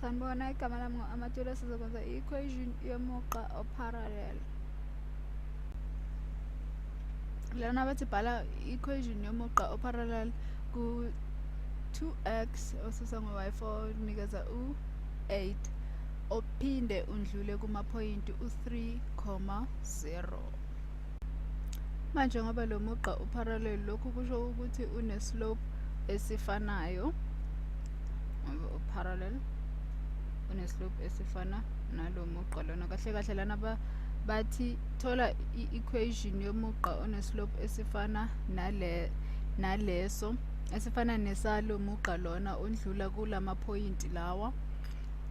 Sanibona, igama lami ngu-Amatula. Sizokwenza i-equation yomugqa o-parallel. Lana bathi bhala i-equation yomugqa o-parallel ku-2x osusa ngo-y4 kunikeza u-8 ophinde undlule kumaphoyinti u-3, 0. Manje ngoba lo mugqa u-parallel, lokhu kusho ukuthi une-slope esifanayo. Ngoba u-parallel, une-slope esifana nalo mugqa lona. Kahle kahle lana bathi thola i-equation yomugqa one-slope esifana nale naleso esifana nesalo mugqa lona ondlula kulamaphoyinti lawa.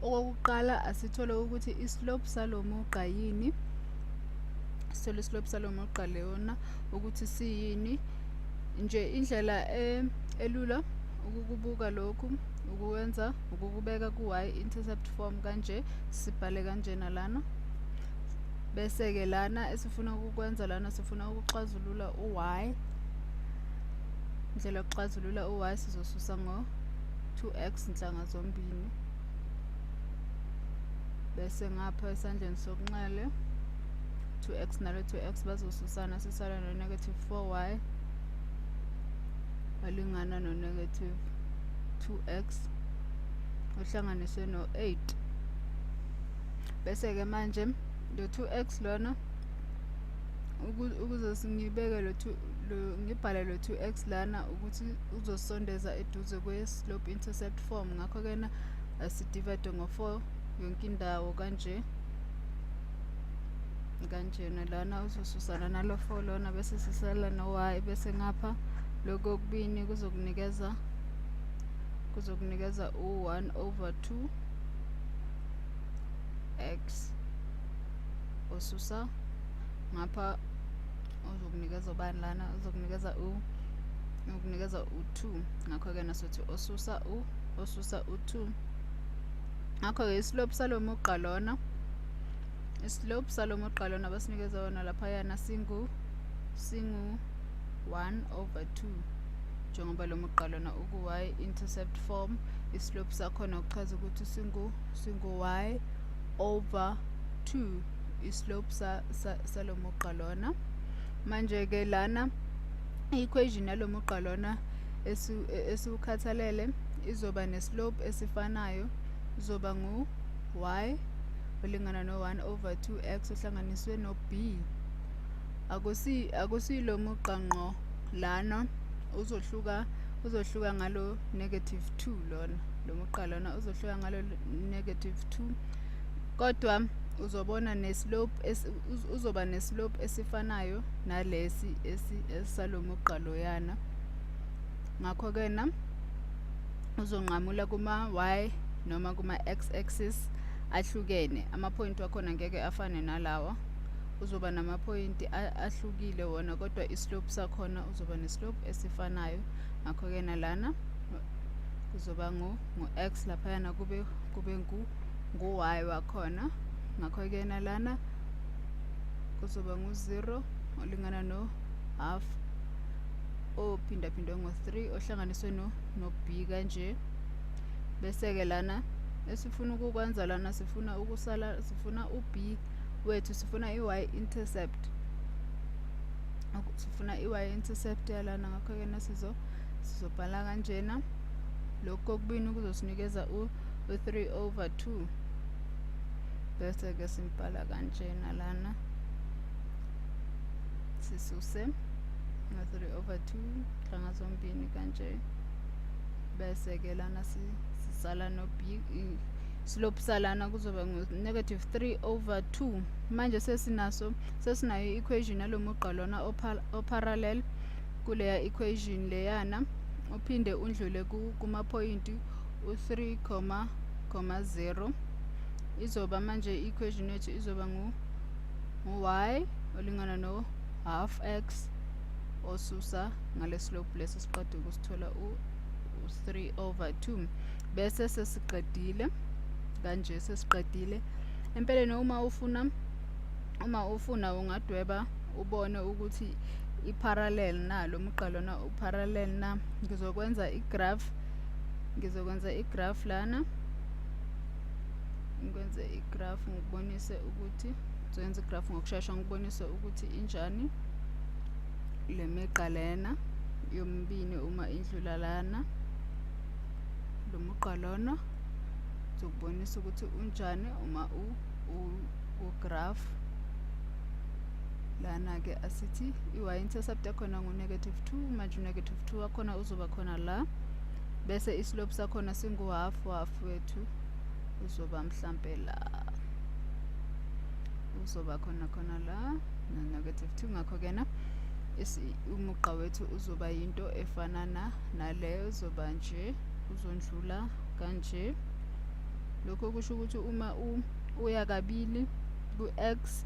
Okokuqala, asithole ukuthi i-slope salo mugqa yini. Sithole i-slope salo mugqa leyona ukuthi siyini. Nje indlela elula ukukubuka lokhu, ukuwenza, ukukubeka ku-y intercept form kanje, sibhale kanjena lana. Bese-ke lana esifuna ukukwenza lana, sifuna ukuxazulula u-y. Indlela yokuxazulula u-y, sizosusa ngo-2x nhlanga zombini, bese ngapha esandleni sokunxele 2x nalo 2x bazosusana, sisala no-negative 4y alingana no-negative 2x uhlanganiswe no-8. Bese-ke manje lo 2x lona, ukuze ngibeke lo 2, ngibhale lo 2x lana ukuthi uzosondeza eduze kwe-slope intercept form. Ngakho-ke na asi-divide ngo-4 yonke indawo kanje kanjena. Lana uzosusana nalo 4 lona, bese sisala no-y. Bese ngapha lokho okubini kuzokunikeza u-1 over 2 x osusa ngapha uzokunikeza ubani lana? Uzokunikeza u-2. Ngakho-ke nasothi osusa u-2. Ngakho-ke i-slope salo mugqa lona, i-slope salo mugqa lona basinikeza wona laphayana singu 1 over 2. Njengoba lo mugqa lona uku-y intercept form, i-slope sakhona kuchaza ukuthi singu y over 2, i-slope salo mugqa lona. Manje-ke lana i-equation yalo mugqa lona esiwukhathalele izoba ne-slope esifanayo, izoba ngu-y olingana no-1 over 2x ohlanganiswe no-b. Akusilo mugqa ngqo lana, uzohluka ngalo negative 2 lona. Lo mugqa lona uzohluka ngalo negative 2, kodwa uzobona ne-slope, uzoba ne-slope esifanayo nalesi esalo mugqa loyana. Ngakho-ke na uzonqamula kuma-y noma kuma-x axis ahlukene. Amaphoyinti wakhona ngeke afane nalawa, uzoba namaphoyinti ahlukile wona, kodwa i-slope sakhona uzoba ne-slope esifanayo. Ngakho-ke nalana kuzoba ngu-x, laphayana kube ngu-y wakhona. Ngakho-ke nalana kuzoba ngu-0 olingana no-half ophindaphindwe ngo-3 ohlanganiswe no-b kanje. Bese-ke lana esifuna ukukwenza lana, sifuna ukusala, sifuna u-b wethu, sifuna i-y intercept, sifuna i-y intercept yalana. Ngakho-ke na sizobhala kanjena, lokhu kokubini kuzosinikeza u-3 over 2. Bese-ke simbhala kanjena lana, sisuse nga-3 over 2 nhlanga zombini kanje. Bese-ke lana sisala no-b. Slope salana kuzoba ngu-negative 3 over 2. Manje sesinaso, sesinayo i-equation yalo mugqa lona o-parallel kuleya equation leyana, uphinde undlule kumaphoyinti u-3, 0. Izoba manje i-equation yethu izoba ngu-y olingana no-half x osusa ngale slope leso siqeda ukusithola, u-3 over 2. Bese sesiqedile kanje, sesiqedile empeleni. Uma ufuna ungadweba ubone ukuthi i-parallel na lo mugqa lona, u-parallel na. Ngizokwenza i-graph lana. Igraph ngikubonise ukuthi ngizoyenza igraph ngokushesha, ngikubonise ukuthi injani le migqa lena yomibini uma indlula lana. Lo mugqa lona ngizokubonisa ukuthi unjani uma ku-graph. Lana-ke asithi i-y-intercept yakhona ngu-negative 2. Manje u-negative 2 wakhona uzoba khona la, bese islope sakhona singu-half. Half wethu uzoba mhlampe la, uzoba khona khona la na-negative 2. Ngakho-ke na umugqa wethu uzoba yinto efana naleyo, uzoba nje, uzondlula kanje. Lokho kusho ukuthi uma uya kabili ku-x,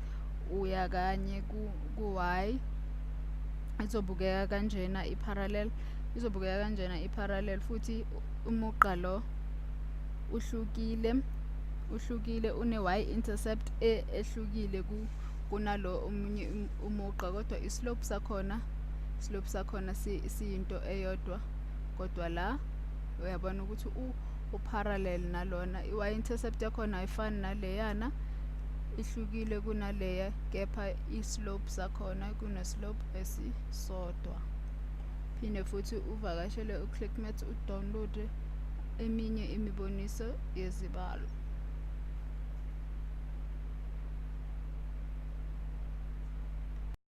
uya kanye ku-y, izobukeka kanjena i-parallel, izobukeka kanjena i-parallel. Futhi umugqa lo uhlukile, une-y intercept ehlukile kunalo omunye umugqa, kodwa i-slope sakhona siyinto eyodwa. Kodwa la uyabona ukuthi u-parallel nalona, i-y-intercept yakhona ayifani naleyana, ihlukile kunaleya, kepha i-slope sakhona kune-slope esisodwa. Phinde futhi uvakashele u-ClickMaths, udownload eminye imiboniso yezibalo.